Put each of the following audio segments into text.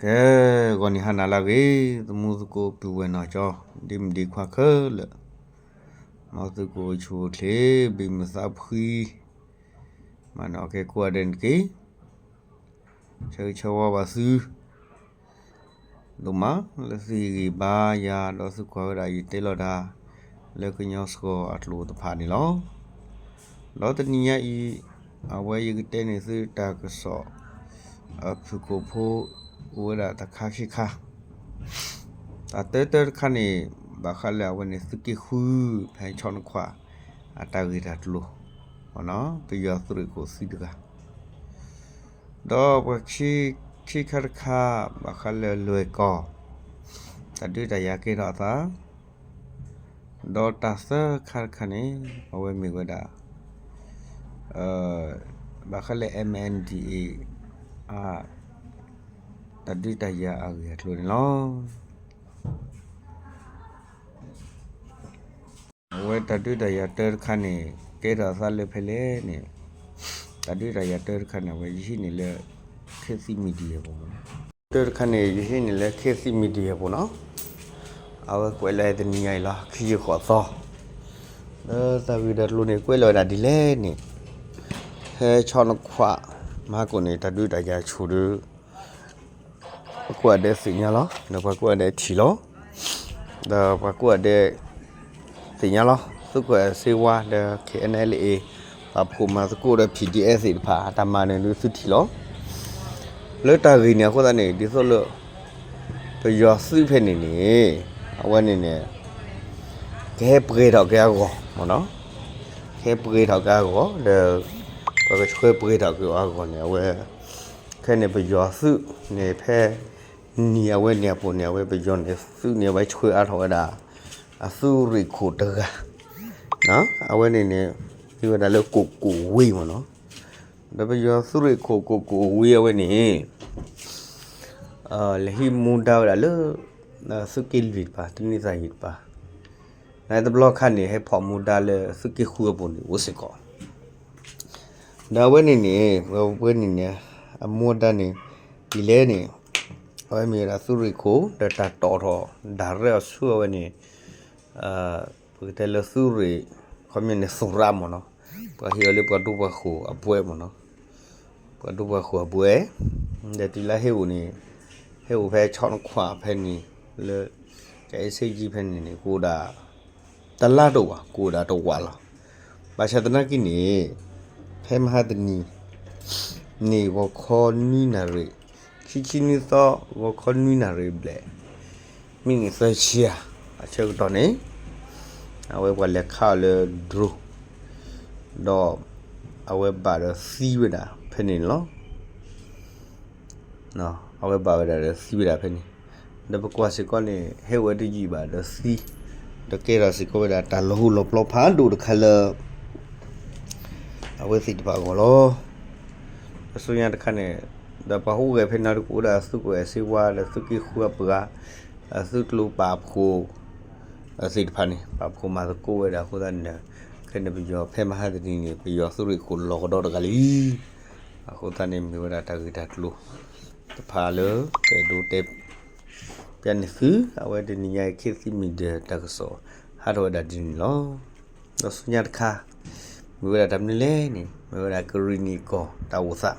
ကဲ ဂီၤနံၤဟါနၤလၢအဂ့ၤ, သမူသကိးပုၢ်ဝဲၢ်နီၢ်ကၠီ, ဒ့မုၣ်ဒ့ခွါခဲလၢာ်, မ်သုကအိၣ်ဆူၣ်အိၣ်ချ့, ဘံၣ်မုာ်သးဖှံ, မၤနၢၤက့ၤကိးဂၤဒဲးန့ၣ်တက့ၢ်. ဆၢဂ့ၤဆၢဝါဘၣ်သု ဒိၣ်မး လၢသုဟ့ၣ်ဂံၢ်ဘါယၤ ဒီးသုကွၢ်ဝဲဒၣ်ယတဲလီၤတၢ် လၢကညီစှီၤအကျိာ်တဖၣ်န့ၣ်လီၤ. ဒီးတနံၤညါအံၤ အဝဲယကတဲန့ၢ်သုတၢ်ကစီၣ် အဖုၣ်ကိာ်ဖိ အိၣ်ဝဲဒၣ်တခါခံခါ, တၢ်တၢတၢတခါန့ၣ် ဘၣ်ဃးလၢအဝဲန့ၣ် သုးက့ဃု ဖဲဆီနခွး အတၢ်ဂ့ၢ်တၢ်ကျိၤ ပယီၤသုးရ့ၣ်ခိၣ်သံတဂၤ ဒီးပှၤခံခါတခါ ဘၣ်ဃးလၢလွဲၢ်ကီၢ် တၢ်ဒုးတၢ်ယၤကဲထီၣ်အသး, ဒီးတၢ်သၢခါတခါန့ၣ် အဝဲမ့ၢ်ဝဲဒၣ် ဘၣ်ဃးလၢ MNDAA အ တၢ်ဒုးတၢ်ယၤအဂ့ၢ်အကျိၤန့ၣ်လီၤ. အဝဲတၢ်ဒုးတၢ်ယၤတၢတခါန့ၣ် ကဲထီၣ်အသးလၢဖဲလဲၣ်န့ၣ်, တၢ်ဒုးတၢ်ယၤတၢတခါန့ၣ် အဝဲယဟံးန့ၢ်လၢ ခေတ်သစ် Media ပူၤမ့ၢ်နီၤ, တၢတခါန့ၣ် ယဟံးန့ၢ်လၢ ခေတ်သစ် Media ပူၤနီၤ, အဝဲကွဲးလၢတနံၤညါအံၤလီၤ ခံယဲၢ်ဃီးသီ, ဒီးတၢ်ဂ့ၢ်တၢ်ကျိၤန့ၣ် ကွဲးလီၤဝဲဒၣ်ဒ်လဲၣ်န့ၣ်, ဖဲဆီနခွး မဟါကိၣ်န့ၣ် တၢ်ဒုးတၢ်ယၤဆူၣ်ဒီး ပှၤကိးဂၤဒဲးသ့ၣ်ညါလီၤ, ဒီးပှၤကိးဂၤဒဲးထံၣ်လီၤ, ဒီးပှၤကိးဂၤဒဲးသ့ၣ်ညါလီၤ, သုးခိၣ်အဲၣ်စ့ဝါဒီး KNLA ပာ်ဖှိၣ်မၤသကိးဒီး PDF သ့ၣ်တဖၣ် အတၢ်မၤန့ၣ်ဒုးသုထံၣ်လီၤ, လၢတၢ်ဂ့ၢ်န့ၣ်အဃိသတးန့ၣ် ဒ်သိးလၢ ပယီၤသုးဖဲန့ၣ်န့ၣ် အဝဲန့ၣ်န့ၣ် ကဟဲပှဲၤထီၣ်က့ၤအဂီၢ်မ့ၢ်နီၤ, ကဟဲပှဲၤထီၣ်က့ၤအဂီၢ် ဒီး ပှၤကဆှၢပှဲၤထီၣ်က့ၤအဂီၢ်န့ၣ် အဝဲ ခဲန့ၣ်ပယီၤသုးန့ၣ် ဖဲနံၤအဝဲန့ၣ်အပူၤန့ၣ် အဝဲပယီၤန့ၣ်သုးန့ၣ် အဝဲဆှၢအါထီၣ်ဝဲဒၣ် အသုးရ့ၣ်ခိၣ်တဂၤ, အဝဲန့ၣ်န့ၣ် မ့ၢ်ဝဲဒၣ်လၢကိၣ်ကိၣ်ဝ့မ့ၢ်နီၤ, ဒီးပယီၤသုးရ့ၣ်ခိၣ်ကိၣ်ကိၣ်ဝ့အဝဲန့ၣ် လဲၤဟံးမူဒါဝဲဒၣ်လၢ သုးက့လွံၢ်တပၤ တနံၤသၢ်ယံၤတပၤ, နတဘျီခါန့ၣ် ဟဲဖီၣ်မူဒါလၢသုးက့ဃုအပူၤန့ၣ် အိၣ်စ့ၢ်ကီး, ဒီးအဝဲန့ၣ်န့ၣ် ပဝဲန့ၣ်န့ၣ် အမူဒါန့ၣ် ဒ်လဲၣ်န့ၣ် အဝဲမ့ၢ်ဝဲဒၣ်သုးရ့ၣ်ခိၣ် ဒီးတၢ်တီၣ်ထီၣ် ဒၣ်ရဲၣ်အီၤဆူအဝဲန့ၣ် ပကတဲလၢသုးရ့ၣ် ခီပညီန့ၣ် သုးရၣ်မ့ၢ်နီၤ, ပှၤဟ့ၣ်အီၤလၢပှၤဒူပှၤဃိၤအဘှဲမ့ၢ်နီၤ, ပှၤဒူပှၤဃိၤအဘှဲ, ဒီးတုၤလၢဟ့ၣ်အိၣ်န့ၣ် ဟ့ၣ်အိၣ်ဖဲဆီနခွးဖဲန့ၣ် လၢ ကအဲၣ်စ့ကၠံဖဲန့ၣ်န့ၣ် ကအိၣ်ဒၣ် တလါတအိၣ်ဘၣ် ကအိၣ်ဒၣ်တဝာ်လီၤ, ဘၣ်ဆၣ်သနာ်က့န့ၣ် ဖဲမဟါတနံၤ န့ၣ်ဂီၤခီနွံနၣ်ရံၣ်, ခံဆံနွံသီ ဂီၤခီနွံနၣ်ရံၣ်ဘျဲၣ် မံးနံးသၢဆံဧါ, အဆၢကတီၢ်န့ၣ် အဝဲပှၤလဲၤခးအီၤလၢ drone ဒီး အဝဲဘၣ်ဒီးသံဝဲဒၣ်ဖဲန့ၣ်လီၤ. အဝဲဘၣ်ဝဲဒၣ်ဒီးသံဝဲဒၣ်ဖဲန့ၣ်, ဒီးပကွၢ်စ့ၢ်ကီးန့ၣ် ဟဲဝဲတယံာ်ဘၣ်ဒီးသံ, ဒီးကဲထီၣ်စ့ၢ်ကီးဝဲဒၣ်တၢ်လီၤဟူလီၤပျီဖးဒိၣ်တခါလၢ အဝဲသ့ၣ်တဖၣ်အဂီၢ်လီၤ. ဒီးဆူညါတခါန့ၣ် ဒီးပှၤဟူးဂဲၤဖဲန့ၣ်တကအိၣ်ဒၣ်သုးခိၣ်အဲၣ်စ့ဝါဒီးသုးက့ဃုအပှၤ, အသုးကျိၤပာ်ဖှိၣ် အသ့ၣ်တဖၣ်န့ၣ် ပာ်ဖှိၣ်မၤသကိးဝဲဒၣ်အဃိသတးန့ၣ်ဒီး ခဲန့ၣ်ပယီၤဖဲမဟါတနံၤန့ၣ် ပယီၤသုးရ့ၣ်ခိၣ်လီၤကဒီးတဂၤလံ. အဃိသတးန့ၣ် မ့ၢ်ဝဲဒၣ်တၢ်ဂ့ၢ်တၢ်ကျိၤတဖၣ်လၢ ပအဲၣ်ဒိးတဲ ပျဲန့ၢ်သု အဝဲတနံၤညါအံၤ ခေတ်သစ် Media တၢ်ကစီၣ်ဟးထီၣ်ဝဲဒၣ်ဒ်န့ၣ်လီၤ. ဒီးဆူညါတခါ မ့ၢ်ဝဲဒၣ်တၢ်မနုၤလဲၣ်န့ၣ် မ့ၢ်ဝဲဒၣ်ကရံၣ်နံၣ်ကီၢ်တၢ်အိၣ်သး,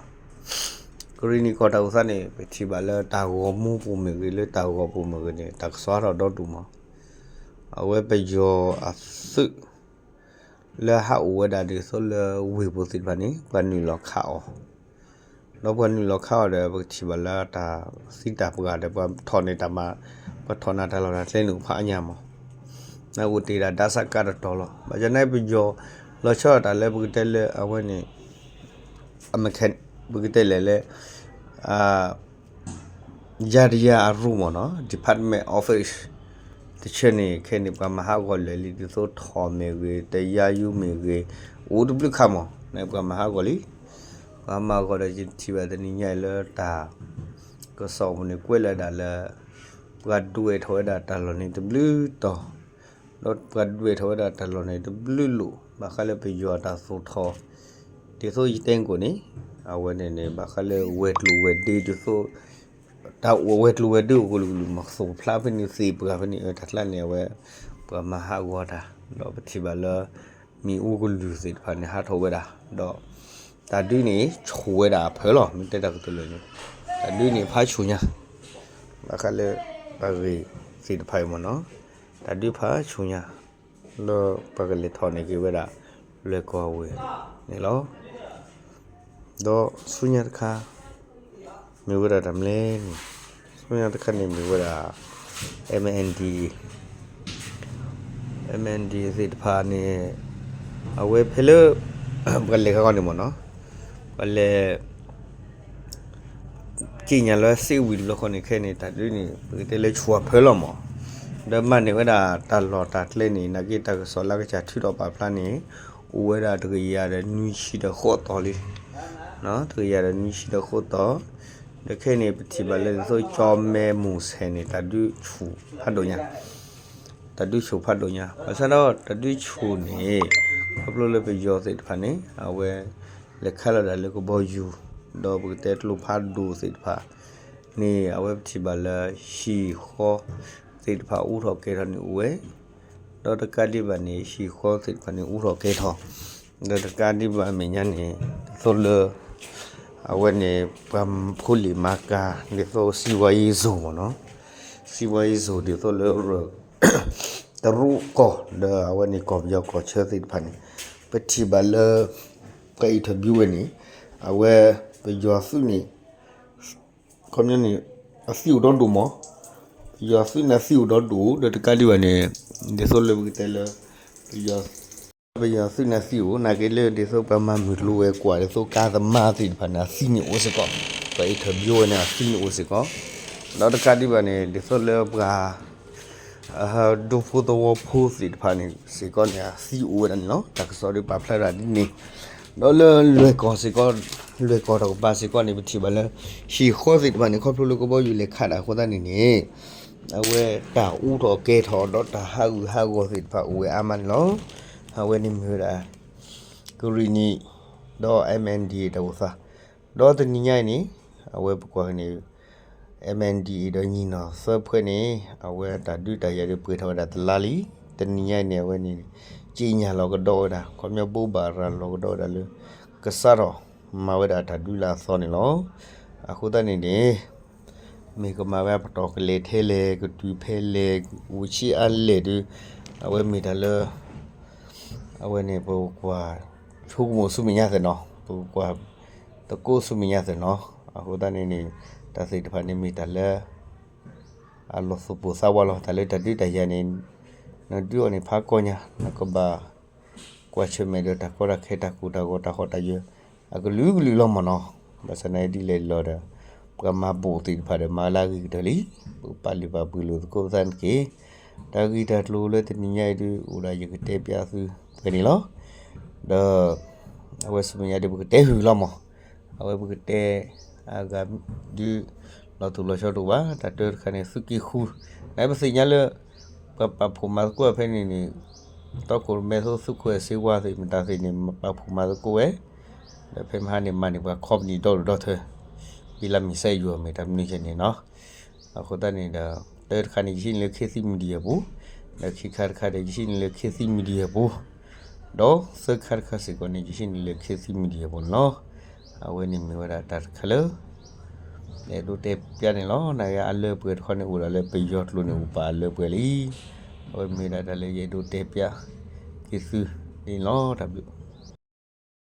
ကရံၣ်နံၣ်ကီၢ်တၢ်အိၣ်သးန့ၣ် ပထံၣ်ဘၣ်လၢတၢ်ဂီၤမူပူၤမ့ၢ်ဂ့ၤ လၢတၢ်ဂီၤပူၤမ့ၢ်ဂ့ၤန့ၣ် တၢ်ကစီၣ်ဟးထီၣ်ဒီဒူၣ်မး, အဝဲပယီၤအသုး လၢဟးအိၣ်ဝဲဒၣ်ဒ်သိးလၢဝ့ၢ်ပူၤသ့ၣ်တဖၣ်န့ၣ် ပှၤနုာ်လီၤခးအီၤ, ဒီးပှၤနုာ်လီၤခးအီၤဒီး ပကထံၣ်ဘၣ်လၢတၢ်သံတၢ်ပှၢ်ဒီး ပှၤထီၣ်န့ၢ်တၢ်မၤ, ပှၤထီၣ်နၢ်တၢ်လီၢ်တၢ်ကျဲန့ၣ် ဖးအါညါမး, နအိၣ်တ့ၢ်ဒၣ်ဒါစးကါတတီၤလီၤ. ဘၣ်ဆၣ်န့ၣ် ပယီၤလီၤဆီဒၣ်တၢ်လၢပကတဲလၢအဝဲန့ၣ် အမ့ၢ်ခဲ ပကတဲလဲၣ်လၢ ယၤတယၤအရူၢ်မ့ၢ်နီၤ department office တဆၢန့ၣ် ခဲန့ၣ် ပှၤမၤဟးဂီၤလၢာ်လံ ဒ်သိးထီၣ်မ့ၢ်ဂ့ၤ တယါယူမ့ၢ်ဂ့ၤ အိၣ်တဘျုးခါမး န့ၣ် ပှၤမၤဟးဂီၤလံ. ပှၤမၤဟးဂီၤဒီး ယထံၣ်ဘၣ်တနံၤညါအံၤလၢတၢ်ကစီၣ်ပူၤန့ၣ် ကွဲးလီၤဒၣ်လၢ ပှၤဒွဲၣ်ထီၣ်ဝဲဒၣ်တၢ်လီၢ်န့ၣ်တဘျုးတီၤ ဒီးပှၤဒွဲၣ်ထီၣ်ဝဲဒၣ်တၢ်လီၢ်န့ၣ်တဘျုးလိာ် ဘၣ်ဃးလၢပယီၤအတၢ်သိၣ်ထီၣ် ဒ်သိးယတဲကိၣ်န့ၣ် အဝဲန့ၣ်န့ၣ် ဘၣ်ဃးလၢဝဲၤကျိၤဝဲၤဒ့ဒ်သိး တၢ်အိၣ်ဝဲကျိၤဝဲဒၣ်အိၣ်ကလုာ်ကလုာ်မး သိးဖျါဖဲန့ၣ်သ့ၣ်ပှၤဖဲန့ၣ် တၢ်ကျါန့ၣ် အဝဲ ပှၤမၤဟးဂီၤတၢ် ဒီးပထံၣ်ဘၣ်လၢ မ့ၣ်အူကလုာ်သ့ၣ်တဖၣ်န့ၣ် ဟးထီၣ်ဝဲဒၣ် ဒီး တၢ်ဒုးန့ၣ် ဆူၣ်ဝဲဒၣ်အဖၢလီၤ မ့ၢ်တဲတၢ်ကတိၤလၢာ်န့ၣ် တၢ်ဒုးန့ၣ်ဖးဆူၣ်ညါ ဘၣ်ဃးလၢ ပှၤဂ့ၢ်သ့ၣ်တဖၣ်အံၤမ့ၢ်နီၤ တၢ်ဒုးဖးဆူၣ်ညါ လၢပှၤကလဲၤထီၣ်န့ၢ်က့ၤဝဲဒၣ် လွဲၢ်ကီၢ်ဝ့ၢ်န့ၣ်လီၤ. ဒီးဆူညါတခါ မ့ၢ်ဝဲဒၣ်တၢ်မနုၤလဲၣ်န့ၣ် ဆူညါတခါန့ၣ်မ့ၢ်ဝဲဒၣ် MNDAA MNDAA သ့ၣ်တဖၣ်န့ၣ် အဝဲဖဲလၢ ပှၤလဲၤခါခီန့ၣ်မ့ၢ်နီၤ ပှၤလဲၤ က့ညါလၢစ့ဝံၤတဘျီဃီန့ၣ် ခဲအံၤန့ၣ် တၢ်ဒုးန့ၣ် ပကတဲလၢဆူၣ်အဖၢလီၤမး ဒီးမၤန့ၢ်ဝဲဒၣ်တၢ်လီၢ်တၢ်ကျဲန့ၣ် နာ်က့တၢ်ကစီၣ်လၢကစၢ်ထုးထီၣ်ပာ်ဖျါန့ၣ် အိၣ်ဝဲဒၣ်တကယၤဒီးနွံဆံဒီးဃိးသီလံ တကယၤဒီးနွံဆံဒီးဃိးသီ ဒီးခဲအံၤန့ၣ် ပထံၣ်ဘၣ်လၢဒ်သိးကၠီမဲမူၤဆဲးန့ၣ် တၢ်ဒုးဆူၣ်ဖးဒိၣ်ညါ တၢ်ဒုးဆူၣ်ဖးဒိၣ်ညါ ဘၣ်ဆၣ်ဒီးတၢ်ဒုးဆူၣ်န့ၣ် ခီဖျိလၢပယီၤသ့ၣ်တဖၣ်န့ၣ် အဝဲ လဲၤခးလီၤဒၣ်လၢကဘီယူၤ ဒီးပကတဲကျိဖးဒိၣ်သ့ၣ်တဖၣ်န့ၣ် အဝဲပထံၣ်ဘၣ်လၢဟံၣ်ဃီသ့ၣ်တဖၣ်အူထီၣ်ကဲထီၣ်န့ၣ်အိၣ်ဝဲ ဒီးတကးဒံးဘၣ်န့ၣ် ဟံၣ်ဃီသ့ၣ်တဖၣ်န့ၣ်အူထီၣ်ကဲထီၣ် ဒီးတကးဒံးဘၣ်အမဲာ်ညါန့ၣ် ဒ်သိးလၢ အဝဲန့ၣ် ပှၤဖိလံၤမၤကၤ ဒ်သိးစီးပွားရေးဇုန်မ့ၢ်နီၤ စီးပွားရေးဇုန် ဒ်သိးလၢ တရူးကီၢ် ဒီးအဝဲန့ၣ်ကီၢ်ပယီၤကီၢ်ဆၢသ့ၣ်တဖၣ်န့ၣ် ပထံၣ်ဘၣ်လၢ ပှၤ interview ဝဲန့ၣ် အဝဲ ပယီၤသုးန့ၣ် ခီပညီန့ၣ် အသံအိၣ်ဒီဒူၣ်မး ပယီၤသုးန့ၣ်အသံအိၣ်ဒီဒူၣ် ဒီးတကးဒံးဘၣ်န့ၣ် ဒ်သိးလၢပကတဲလၢ ပယီၤ ပယီၤသုးန့ၣ်အသံအိၣ် နာ်က့လၢဒ်သိးပှၤမၤမုၢ်ကျိၤဝဲၤကွာ် ဒ်သိးကါသမါသ့ၣ်တဖၣ်န့ၣ် အသံန့ၣ်အိၣ်စ့ၢ်ကီး ပှၤ interview ဝဲန့ၣ်အသံန့ၣ်အိၣ်စ့ၢ်ကီး ဒီးတကးဒံးဘၣ်န့ၣ် ဒ်သိးလၢပှၤ ဒူဖိသဝီဖိသ့ၣ်တဖၣ်န့ၣ်စ့ၢ်ကီးန့ၣ် အသံအိၣ်ဝဲဒၣ်န့ၣ်လီၤ. တၢ်ကစီၣ်ဒုးပာ်ဖျါဒၣ်ဒ်န့ၣ် ဒီးလၢလွဲၢ်ကီၢ်စ့ၢ်ကီး လွဲၢ်ကီၢ်တကပၤစ့ၢ်ကီးန့ၣ် ပထံၣ်ဘၣ်လၢ ဟံၣ်ဃီသ့ၣ်တဖၣ်န့ၣ် ခီဖျိလၢကဘီယူၤလဲၤခးဒၣ်အဃိသတးန့ၣ်န့ၣ် အဝဲတၢ်အူထီၣ်ကဲထီၣ်ဒီးတၢ်ဟးဂူာ်ဟးဂီၤသ့ၣ်တဖၣ်အိၣ်ဝဲအါမးန့ၣ်လီၤ. အဝဲန့ၣ်မ့ၢ်ဝဲဒၣ် ကရံၣ်နံၣ် ဒီး MNDAA တၢ်အိၣ်သး ဒီးတနံၤညါအံၤန့ၣ် အဝဲပကွၢ်က့ၤန့ၣ် MNDAA ဒီးညီနောင်သၢဖုန့ၣ် အဝဲတၢ်ဒုးတၢ်ယၤဒုးပှဲၤထီၣ်ဝဲဒၣ်တလါလံ. တနံၤညါအံၤန့ၣ် အဝဲန့ၣ် ကြေညာလီၤကဒီးဝဲဒၣ် ခီပညီဘိးဘၣ်ရၤလီၤကဒီးဝဲဒၣ်လၢ ကစးထီၣ်မၤဝဲဒၣ်တၢ်ဒုးလၢအသီန့ၣ်လီၤ. အဃိသတးန့ၣ်န့ၣ် မ့ၢ်ကမၤဝဲအပတီၢ်ကလဲၤထဲလဲၣ် ကတုၤဖဲလဲၣ် ကအိၣ်ဆံးအါလဲၣ်ဒီး အဝဲမ့ၢ်တၢ်လၢ အဝဲန့ၣ် ပကကွၢ်ဆိကမိၣ်ဆူမဲာ်ညါသ့ၣ်နီၤ ပကကွၢ်သကိးဆူမဲာ်ညါသ့ၣ်နီၤ. အဃိသတးန့ၣ်န့ၣ် တၢ်သ့ၣ်တဖၣ်န့ၣ်မ့ၢ်တၢ်လၢ အလီၢ်သူၣ်ပိၢ်သးဝးလီၤ. တၢ်လၢတၢ်ဒုးတၢ်ယၤန့ၣ် နဒုးအီၤန့ၣ်ဖးကီညါ နကဘၣ် ကွၢ်ဆၢၣ်မဲာ်ဒီးတၢ်ကီတၢ်ခဲ တၢ်ကူၣ်တၢ်ဂီၤတၢ်ဟီၣ်တၢ်ယၢၤ အကလုာ်ကလုာ်လီၤမ့ၢ်နီၤ. ဘၣ်ဆၣ်သနာ်က့ဒ်လဲၣ်လီၤဒီး ပှၤမၤဘူၣ်သ့ၣ်တဖၣ်ဒီးမၤလၢအဂ့ၤကတၢၢ်လံ. ပကပာ်လုၢ်ပာ်ပှ့ၤလိာ်သကိးသးန့ၣ်တက့ၢ်. တၢ်ဂ့ၢ်တၢ်ကျိၤလၢတနံၤညါအံၤဒုး အိၣ်ဒၣ်ယကတဲပျးသုပှဲၤန့ၣ်လီၤ. ဒီး အဝဲဆူမဲာ်ညါဒုးပကတဲဟုၣ်လီၤမး အဝဲပကတဲ အဂၤဒုး လီၤတူာ်လီၤဆီတအိၣ်ဘၣ်. တၢ်တၢတခါန့ၣ် သုးက့ဃု နပသ့ၣ်ညါလၢ ပှၤပာ်ဖှိၣ်မၤသကိးဖဲန့ၣ်န့ၣ် တီခိၣ်ရိၣ်မဲ သိသုးခိၣ်အဲၣ်စ့ဝါသ့ၣ် မတၤသ့ၣ်န့ၣ် ပာ်ဖှိၣ်မၤသကိးဝဲ ဒီးဖဲမဟါန့ၣ်မၤန့ၢ်ပှၤ company ဒီဒူၣ်ဒီထၢ ဘံလါမ့ၤစဲယိၤ မ့ၢ်တၢ်မနုၤယဲန့ၣ်နီၤ. အဃိသတးန့ၣ်ဒီး တၢတခါန့ၣ် ယဟံးန့ၢ်လၢ ခေတ်သစ် Media ပူၤ, ဒီးခံခါတခါဒီး ယဟံးန့ၢ်လၢ ခေတ်သစ် Media ပူၤ, ဒီးသၢခါတခါစ့ၢ်ကီးန့ၣ် ယဟံးန့ၢ်လၢ ခေတ်သစ် Media ပူၤန့ၣ်လီၤ. အဝဲန့ၣ်မ့ၢ်ဝဲဒၣ်တၢ်တခါလၢ ယအဲၣ်ဒိးတဲပျးန့ၣ်လီၤ. နအလၢပှဲၤတခီန့ၣ် အိၣ်ဒၣ်လၢပယီၤကျိာ်န့ၣ် အိၣ်ပာ်အလၢပှဲၤလံ. အဝဲမ့ၢ်ဒၣ်တၢ်လၢယအဲၣ်ဒိးတဲပျးက့ၤသုန့ၣ်လီၤ. တၢ်ဘျုး